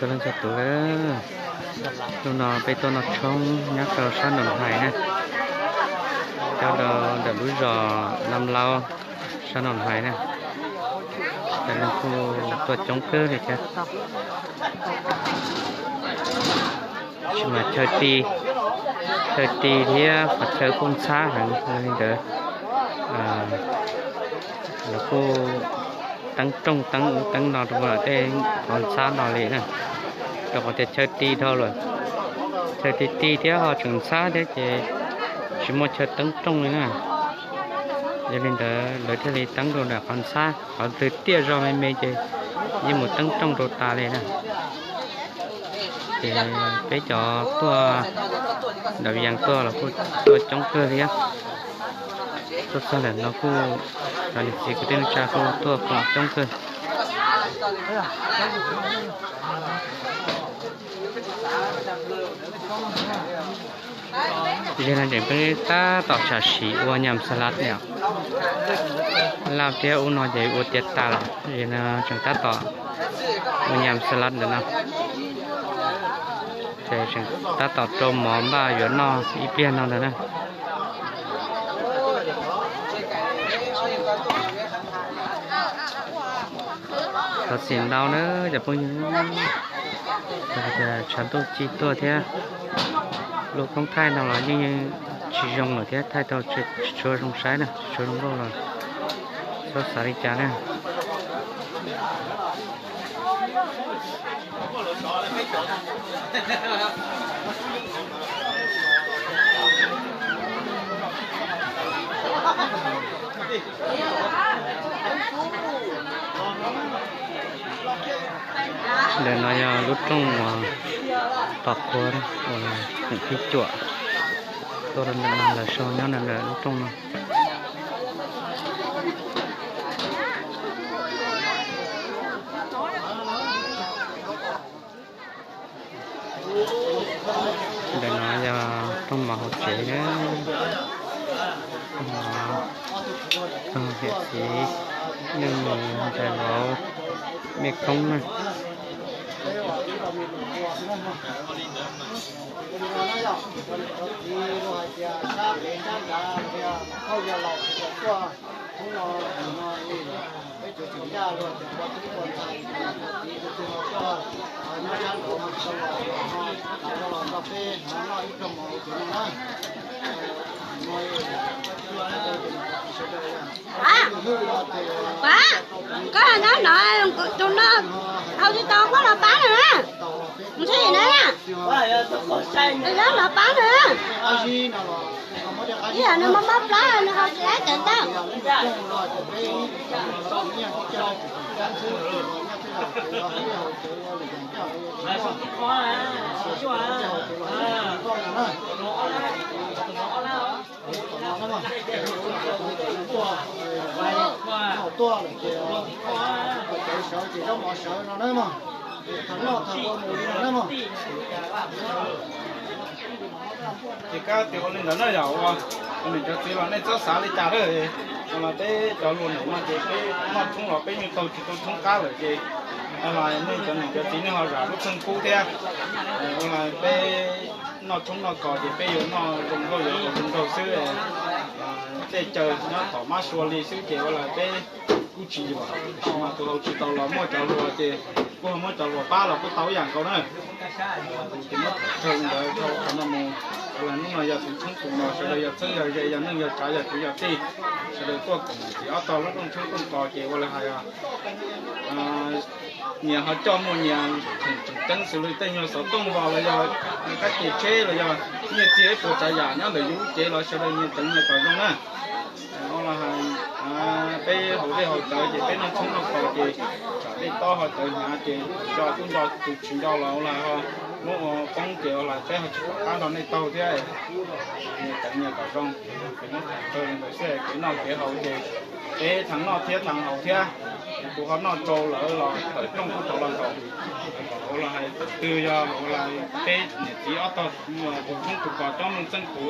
Txog leej txhua tus, hnub no peb tuaj noj tshoob nyob rau sab Noo Hais na, cov ntawm lub zos Nam Lau, sab Noo Hais na, cov neeg kuj tuaj coob kawg li thiab. Tsis mas chaw ti, chaw ti thiab qhov chaw kuj ntxhab heev li ntawd. Lawv kuj teeb rooj teeb ub teeb no rau tej qhov ntxhab no li na, rau qhov tias chaw ti dhau lawm, chaw ti ti thiab ho tseem ntxhab thiab ces tsis muaj chaw teeb rooj li na. Yog li ntawd lawv thiaj li teeb rau nram qhov ntxhab, qhov twg tiaj zog me me ces yeej mus teeb rooj rau tas li na. Ces peb cov tuaj nram Vias tuaj los kuj tuaj coob kawg thiab. Tuaj txog ntawm no kuj cov niam txiv kwv tij neej tsa kuj tuaj koom coob kawg. Zem no tseem peb tab tom sam sim ua nyam xas lav ne, laj thiab ub no ces ua tiav tas lawm, zem no tseem tab tom ua nyam xas lav ntawm no. Ces tseem tab tom rau mov npaj yuav noj ib pliag no ntag na. Thov txim ntau na cov phooj ywg, tias tshav ntuj ci tuaj thiab, lub koob thaij no los yeej tsis zoo lawm thiab, thaij tau tsis tshua zoo saib na, tsis tshua zoo nkauj los txhob xav li cas na. Ntawm no yog lub rooj uas tos qhua uas Feeb Cuam tuaj rau ntawm no, lawv sau nyob ntawm lub rooj no. Ntawm no yog rooj mov hauv tsev na, rooj mov, niam txiv, neej nus, ntxhais vauv, mej koob na. Pab, koj nyob no, tus no hau tsis tau koj los pab nws na. Mus txhij na, tus nyob no pab nws. Ib yam nws mob mob plab nws hau tsis dab cawv tau. Tuaj lawm ces cawv sawv ces zaub mov sawv no na mog. Thaum noj thaum ua mus li no na mog. Ces kab tias ua li ntawd na yom, ua niam cov txiv los nej txhob xav li cas lawm. Los peb cov hluas nraug no ces peb noj tshoob los peb yeej taug tsis tau tshoob qab lawm ces los nej cov niam cov txiv nej ho zam lub txheej pub thiab. Ua los peb noj tshoob noj kos ces peb yuav noj zoo nkauj yuav haus zoo nraug xwb. Tej caw nyob tom mab sua li xwb ces ua los peb kuj tsis yuam, tab sis mas tus haus tsis tau los muaj cov hluas ces kuj ho muab cov hluas pab los kuj tau ib yam nkaus na. Ces muab tham tsawg li ntawd dhau qhov no mus, ua los hnub no yog tus tshoob tus mos sawv daws yog txheeb yog ze yog neej yog tsav yog kwv yog tij, sawv daws tuaj koom txiv ob tog lub rooj tshoob rooj kos ces ua li hais nyias ho coj muaj nyias khoom tseem ceeb xws li tej nyuag xov tooj vos los yog kab ces tsheb los yog nyiaj txiag ib puas tsav yam nyob ntawm yus lub cev los sawv daws nyias ceev nyias kom zoo na. Ua los hais peb haus dej haus cawv ces peb noj tshoob noj kos ces tsam dej tob ho cawv hnyav ces nco kuj nco, tus tsis nco los ua los ho muab ua poob ces ua los peb ho tsis pom qab nrog nej taug thiab. Nyias ceev nyias kom zoo, ces muab tham tsawg li ntawd xwb, kev noj kev haus ces peb thav noj thiab thav haus thiab. Tus ho noj tsau lawm los tawm rooj kuj tau los nkaus. Ua los hais twg yog ua los peb niam txiv ob tog tus tshoob tus kos cob meej txeeb kuv,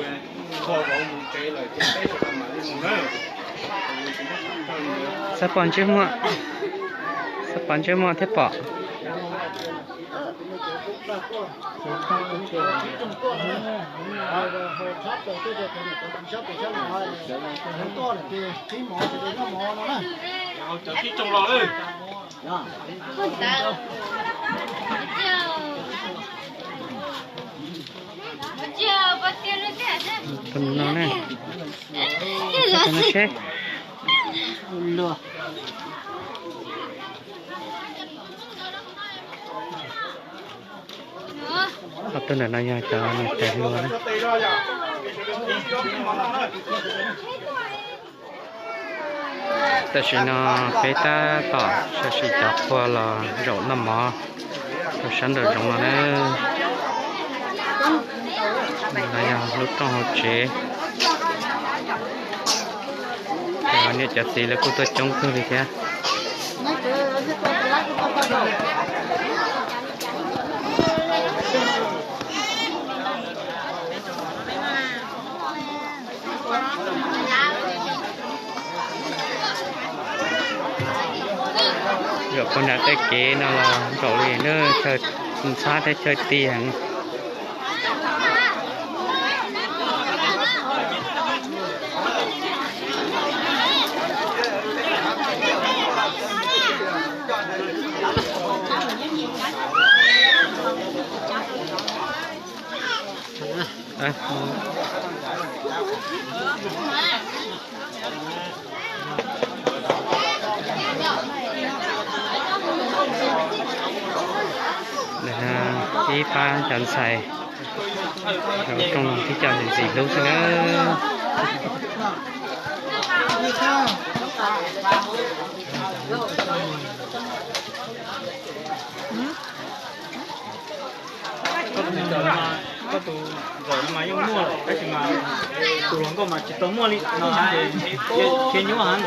qhua vauv mus tsev lawm ces peb sawv daws mam li mus nawb. Xav pom ntsej muag, xav pom ntsej muag thiab pom. Tus no ne. Tus no seb. Ob tug ntawm no yog cov niam tais hluas na. Tam sim no peb tab tom sam sim cov qhua los zaum noj mov rau sab nraum zoov no na. No yog lub rooj hauv tsev. Cov niam cov txiv lawv kuj tuaj coob kawg li thiab. Zaum puag nram tej kev no los zaum li na, chaw ntxhab thiab chaw ti heev. Ib pab cov ntxhais rooj no tib co ntxim ntxim hlub xwb na. Koj tus ntxawm no mas yeej muaj lawm tab sis mas tus hluas nkauj mas tsis tau muaj li no, khiav nyuaj heev.